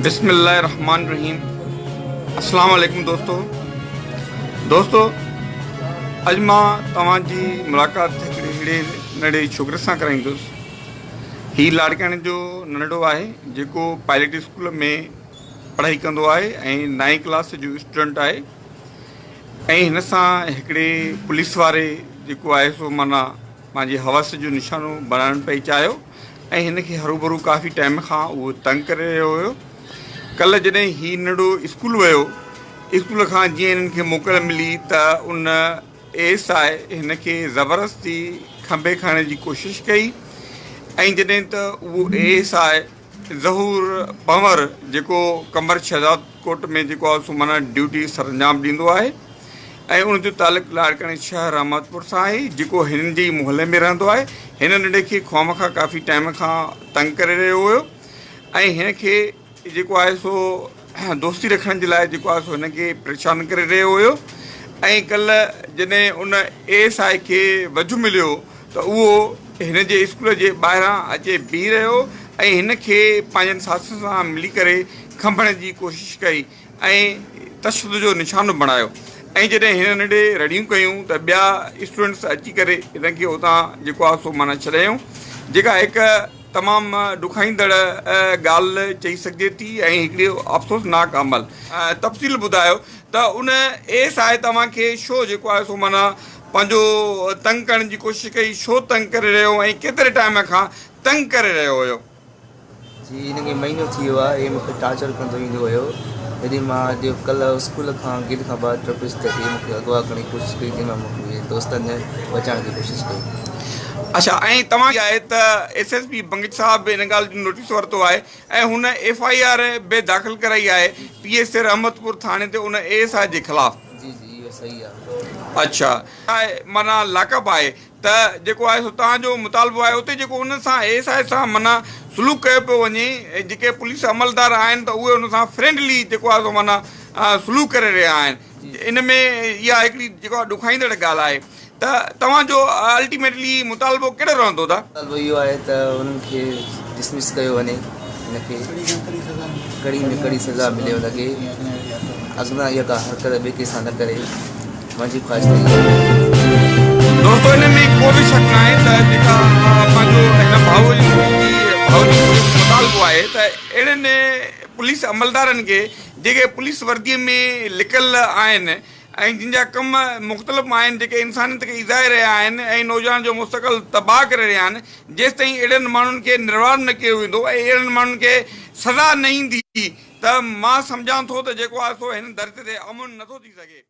بسم الله الرحمن الرحيم السلام عليڪم دوستو دوستو اڄ مان توهان جي ملاقات هڪڙي اهڙي ننڍڙي ڇوڪري سان ڪرائيندس هي لاڙڪاڻي جو ننڍڙو آهي جيڪو پائلٽ اسڪول ۾ پڙهائي ڪندو آهي ۽ نائين ڪلاس جو اسٽوڊنٽ آهي ۽ هن سان هڪڙي پوليس واري جيڪو آهي سو معنيٰ پنهنجي حوس جو نشانو بڻائڻ پئي چاهيو ۽ هن کي هروڀرو ڪافي ٽائيم کان اهو تنگ ڪري رهيو هيو. ڪلهه جڏهن هي ننڍڙو اسڪول ويو، اسڪول کان جيئن هنن کي موڪل ملي ته ان اي ايس I هن کي زبردستي کنڀي کڻڻ جي ڪوشش ڪئي ۽ جڏهن ته اهو اي ايس I Zahoor Panhwar جيڪو قمر شهداد ڪوٽ ۾ جيڪو آهي سو معنيٰ ڊيوٽي سرانجام ڏيندو آهي ۽ ان جو تعلق لاڙڪاڻي شهر احمد پور سان آهي جيڪو هنن جي ئي محلي ۾ رهندو آهي هن ننڍي کي خوامخواه ڪافي ٽائيم کان تنگ ڪري رهيو هيو ۽ هن کي جيڪو آهي سو دوستي رکڻ جي لاء جيڪو آهي سو هن کي پريشان ڪري رهيو هيو ۽ ڪلهه جڏهن ان اي ايس I کي وجهه مليو ته اهو هن جي اسڪول جي ٻاهران اچي بيهي رهيو ۽ هن کي پنهنجن ساٿين سان ملي ڪري کنڀڻ جي ڪوشش ڪئي ۽ تشدد جو نشانو بڻايو ۽ جڏهن هن ننڍي رڙيون ڪيون ته ٻيا اسٽوڊنٽس اچي ڪري هن کي اتان جيڪو آهي سو معنيٰ ڇڏايائون جيڪا هڪ تمام ڏکائيندڙ ڳالهه چئي سگهجي ٿي ۽ هڪڙي افسوسناڪ عمل. تفصيل ٻڌايو ته ان اي ايس I توهان کي ڇو جيڪو آهي سو معنيٰ پنهنجو تنگ ڪرڻ جي ڪوشش ڪئي، ڇو تنگ ڪري رهيو هو ۽ ڪيتري ٽائيم کان تنگ ڪري رهيو هيو؟ جي هن کي مهينو ٿي ويو آهي هي مون کي ٽارچر ڪندو ايندو هيو جڏهن مان اڄ ڪلهه اسڪول کان گيٽ کان ٻاهر ٽپيس ته هي مون کي اغوا ڪرڻ جي ڪوشش ڪئي جنهن مان مون کي دوستن بچائڻ جي ڪوشش ڪئي. اڇا ۽ توهان کي آهي ته ايس ايس پي بنگش صاحب به ان ڳالهه جو نوٽيس ورتو آهي ۽ هن ايف I R به داخل ڪرائي آهي پي ايس سي رحمت پور ٿاڻي تي ان اي ايس I جي خلاف. جي جي اهو صحيح آهي. اڇا معنيٰ لاڪپ آهي ته جيڪو آهي سو توهان جو مطالبو آهي اتي جيڪو ان سان اي ايس I سان معنيٰ سلوڪ ڪيو پيو وڃي جيڪي پوليس عملدار آهن ته اهي ان سان فرينڊلي جيڪو آهي سو معنيٰ سلوڪ ڪري رهيا آهن ان ۾ اها هڪڙي جيڪو آهي ڏکائيندڙ ڳالهه آهي ته توهان جو الٽيميٽلي مطالبو ڪهڙو رهندو ته؟ مطالبو اهو آهي ته انهن کي ڊسمس ڪيو وڃي ان کي ڪڙي ۾ ڪڙي سزا ملي ان کي اڳنا اها ڪا حرڪت ٻئي ڪنهن سان نه ڪري منهنجي خواهش ته اها آهي. دوستو ان ۾ ڪو به شڪ ناهي ته جيڪا پنهنجو هن ڀاء جي ڀاء جي مطالبو آهي ته اهڙن پوليس عملدارن کي جيڪي پوليس وردي ۾ لڪل آهن ۽ جن جا ڪم مختلف آهن جيڪي انسانيت کي ايذائي رهيا آهن ۽ نوجوانن جو مستقل تباهه ڪري رهيا آهن جيستائين اهڙن ماڻهن کي نروار نه ڪيو ويندو ۽ اهڙن ماڻهن کي سزا نه ايندي ته مان سمجهان ٿو ته جيڪو آهي سو هن ڌرتي تي امن نٿو ٿي سگهي.